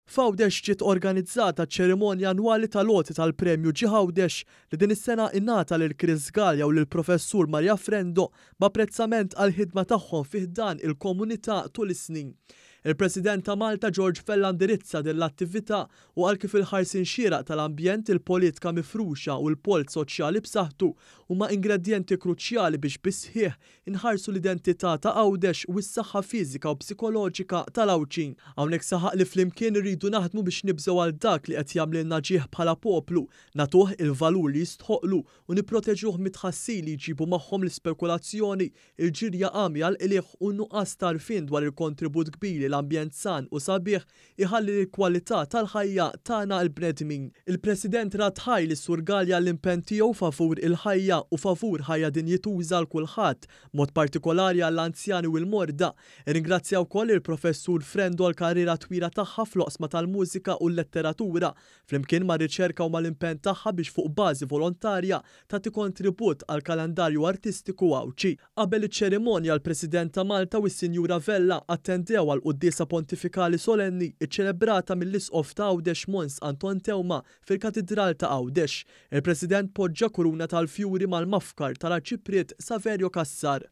F'Għawdex ġiet organizzata ċ-ċerimonja annwali tal-għoti tal-Premju Ġieħ Għawdex li din is-sena ingħata lil Chris Galea u lill-Professur Maria Frendo b'apprezzament għall-ħidma tagħhom fi ħdan il-komunità tul is-snin. Il-President ta' Malta George Vella indirizza din l-attività u qal kif il-ħarsien xieraq tal-ambjent, il-politika mifruxa u l-polt soċjali b'saħħtu huma ingredjenti kruċjali biex bis-sħiħ Inħarsu l-identità ta' Għawdex u s-saħħa fiżika u psikoloġika tal-Għawdxin. Hawnhekk saħaq li flimkien irridu naħdmu biex nibżgħu għal dak li qed jagħmlilna ġieħ bħala poplu, nagħtuh il-valur li jistħoqqlu u nipproteġuh mit-tħassir li jġibu magħhom l-ispekulazzjoni, il-ġirja għamja għall-qligħ u n-nuqqas t'għarfien dwar il-kontribut kbir li l-ambjent san u sabiħ iħalli lill-kwalità tal-ħajja tagħna l-bnedmin. Il-President radd ħajr lis-Sur Galea għall-impenn tiegħu favur il-ħajja u favur ħajja dinjituża għal kulħadd, b'mod partikolari għall-anzjani u l-morda. Irringrazzja wkoll lill-Professur Frendo għall-karriera twila tagħha fl-oqsma tal-mużika u l-letteratura, flimkien mar-riċerka u mal-impenn tagħha biex fuq bażi volontarja tagħti kontribut għall-kalendarju artistiku Għawdxi. Qabel iċ-ċerimonja l-President ta' Malta u s-Sinjura Vella attendew għall-Quddiesa Pontifikali Solenni ċċelebrata mill-Isqof ta' Għawdex Mons Anton Teuma fil-Katidral ta' Għawdex. Il-President poġġa kuruna tal-fjuri mal-mafkar tal-Arċipriet Saverio Cassar.